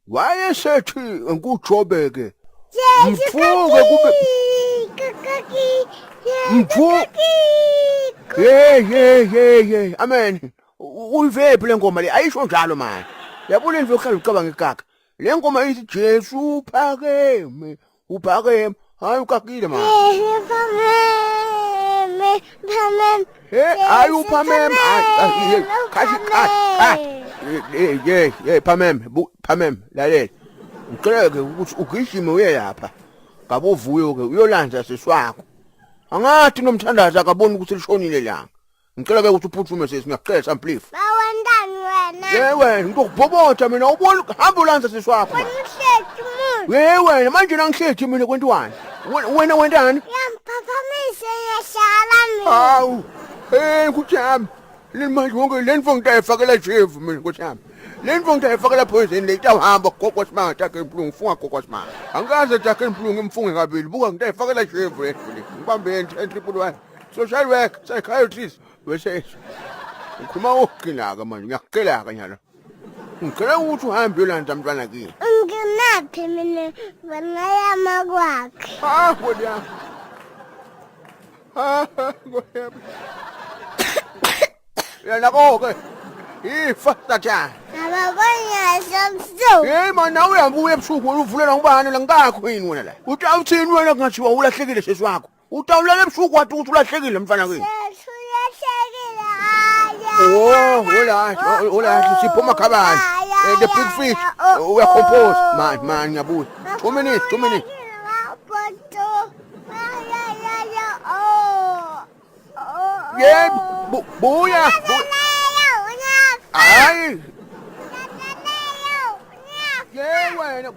Wayesethi kuJobe ke mthuke kube mthu hey hey hey hey amen. Uyivephi le ngoma le? Ayisho njalo manje. Yabona indlu yokuhlala ucabanga ikaka le ngoma ithi Jesu uphakeme uphakeme. Hayi ukakile manje. Hey hayi uphameme, hayi khathi khathi. Hey hey hey phameme, phameme, lalela. Ngicela ke ukuthi ugijime uye lapha. Ngabe uvuyo ke uyolanza siswakho. Angathi nomthandazo akaboni ukuthi lishonile langa. Ngicela ke ukuthi uphuthume sisi, ngiyacela samplifu. Bawentani wena? Ye wena ngizokubhobotha mina, ubona hamba ulanza siswakho. Wena uhlezi umuntu. Ye wena manje nangihlezi mina kwentiwani? Wena wentani? Uyangiphaphamisa ngiyahlala mina. Hawu. Hey kuthami. Le manje wonke le nto ngitayifakela shevu mina kuthami. Le nto ngitayifakela poison le itawuhamba gogo simanga takhe implungu funga gogo simanga. Angikaze takhe implungu imfunge kabili, buka ngitayifakela shevu le nto le. Ngibambe 10111. Social work, psychiatrist, bese ukhuluma okugcina-ke manje ngiyakucela-ke nyalo. Ngicela ukuthi uhambe uyolanza mntwana kini. Ungenaphi mina wena yama kwakhe. Ah, kodwa. Ah, kodwa. Yena ke. Ifa sathana. Abakonyasho. Hey man, nawe uyabuya ebusuku uvulela ngubani la ngakho yini wena la? Uthi awuthini wena kungathiwa ulahlekile sesi wakho? Utawulala ebusuku wathi ukuthi ulahlekile mfana kini. Sethu ulahlekile. Oh, hola, hola, sipho makhabani. The big fish. We are composed. Man, man, ngiyabuya. 2 minutes, 2 minutes. Yebo, buya. Hayi. Ye wena.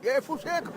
Ye fuseka.